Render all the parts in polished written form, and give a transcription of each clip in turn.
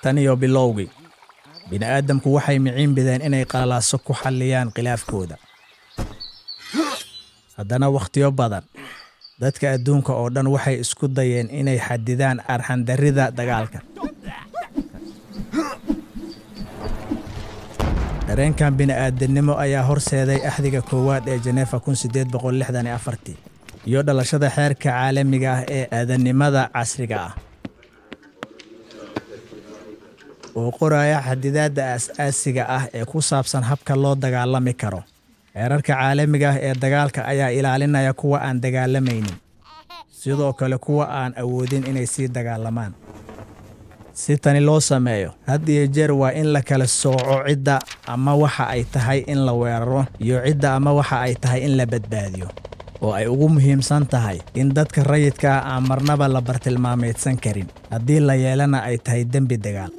Tan iyo bilowgii, bini'aadamku waxay miciin bideen inay qalalaaso ku xalliyaan khilaafkooda. Haddana wakhtiyo badan, dadka adduunka oo dhan waxay isku dayeen inay xaddidaan arxan-darrida dagaalka. Dareenkan bini'aadanimo ayaa horseeday Axdiga Koowaad ee Jeneefa 1864 iyo dhalashada xeerka caalamiga ah ee aadannimada casriga ah, oo qoraya xaddidaadda aasaasiga ah ee ku saabsan habka loo dagaalami karo. Xeerarka caalamiga ah ee dagaalka ayaa ilaalinaya kuwa aan dagaalamaynin, sidoo kale kuwa aan awoodin inay sii dagaalamaan. Si tani loo sameeyo, had iyo jeer waa in la kala sooco cidda ama waxa ay tahay in la weeraro iyo cidda ama waxa ay tahay in la badbaadiyo, oo ay ugu muhiimsan tahay in dadka rayidka ah aan marnaba la bartilmaameedsan karin, haddii la yeelana ay tahay dembi dagaal.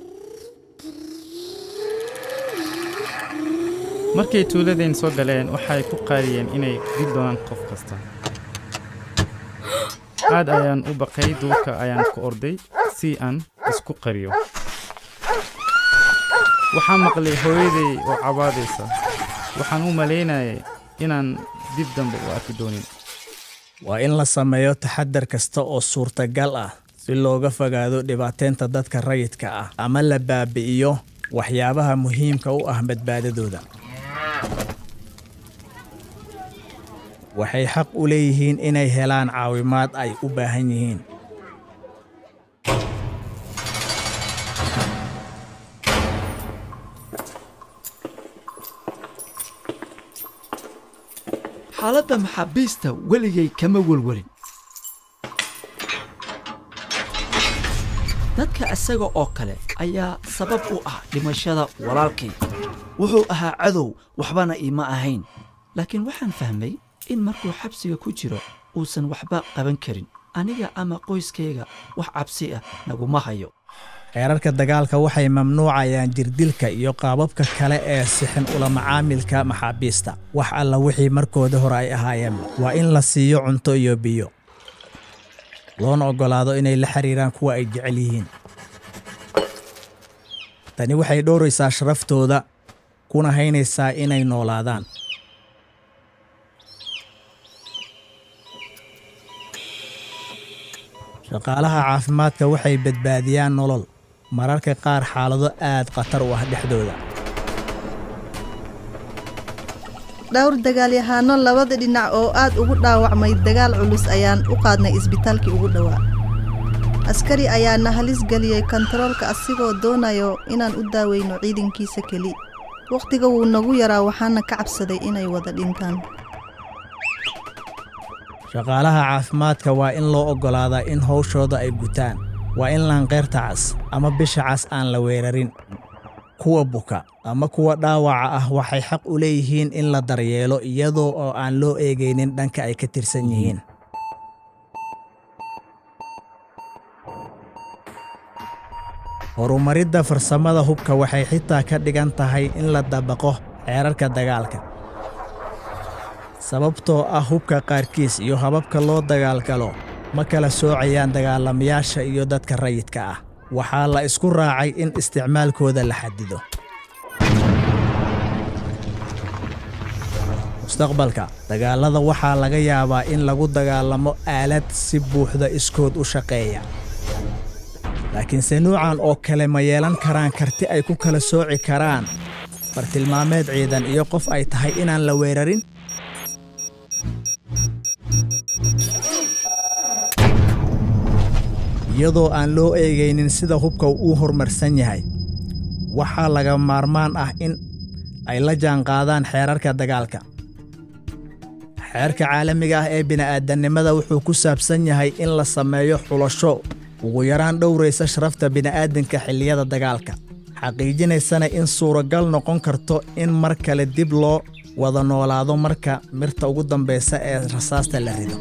Markay tuuladeen soo galeen, waxay ku qaadiyeen inay dil doonaan qof kasta. Aad ayaan u baqay, duurka ayaan ku orday si aan isku qariyo. Waxaan maqlay hooyaday oo cabaadaysa. Waxaan u malaynayay inaan dib dambe u arki doonin. Waa in la sameeyo taxaddar kasta oo suurtagal ah si looga fogaado dhibaateynta dadka rayidka ah ama la baabi'iyo waxyaabaha muhiimka u ah badbaadadooda. Waxay xaq u leeyihiin inay helaan caawimaad ay u baahan yihiin. Xaaladda maxaabiista weligay kama welwelin. Dadka isaga oo kale ayaa sabab u ah dhimashada walaalkay. Wuxuu ahaa cadow, waxbana iima ahayn, laakiin waxaan fahmay in markuu xabsiga ku jiro uusan waxba qaban karin. Aniga ama qoyskayga wax cabsi ah naguma hayo. Xeerarka dagaalka waxay mamnuucayaan jirdilka iyo qaababka kale ee sixin ula macaamilka maxaabiista. Wax alla wixii markooda hore ay ahaayeenba. Waa in la siiyo cunto iyo biyo, loona oggolaado inay la xiriiraan kuwa ay jecel yihiin. Tani waxay dhowraysaa sharaftooda kuna haynaysaa inay noolaadaan. Shaqaalaha caafimaadka waxay badbaadiyaan nolol, mararka qaar xaalado aad khatar u ah dhexdooda. Dhowr dagaalyahanno labada dhinac oo aad ugu dhaawacmay dagaal culus ayaan u qaadnay isbitaalkii ugu dhowaa. Askari ayaana halis geliyey kantaroolka asigoo doonayo inaan u daaweyno ciidankiisa keli. Wakhtiga wuu nagu yaraa, waxaana ka cabsaday inay wada dhintaan. Shaqaalaha caafimaadka waa in loo oggolaadaa in hawshooda ay gutaan. Waa in laanqeyrta cas ama bisha cas aan la weerarin. Kuwa buka ama kuwa dhaawaca ah waxay xaq u leeyihiin in la daryeelo iyadoo oo aan loo eegaynin dhanka ay ka tirsan yihiin. Horumaridda farsamada hubka waxay xitaa ka dhigan tahay in la dabaqo xeerarka dagaalka, sababtoo ah hubka qaarkiis iyo hababka loo dagaalgalo ma kala soocayaan dagaalamayaasha iyo dadka rayidka ah. Waxaa la isku raacay in isticmaalkooda la xaddido. Mustaqbalka dagaalada waxaa laga yaabaa in lagu dagaalamo aalad si buuxda iskood u shaqeeya, laakiinse nuucan oo kale ma yeelan karaan karti ay ku kala sooci karaan bartilmaameed ciidan iyo qof ay tahay inaan la weerarin? Iyadoo aan loo eegaynin sida hubka uu horumarsan yahay, waxaa laga maarmaan ah in ay la jaanqaadaan xeerarka dagaalka. Xeerka caalamiga ah ee bini'aadannimada wuxuu ku saabsan yahay in la sameeyo xulasho ugu yaraan dhowraysa sharafta bini'aadanka xilliyada dagaalka, xaqiijinaysana in suuragal noqon karto in mar kale dib loo wada noolaado marka mirta ugu dambaysa ee rasaasta la rido.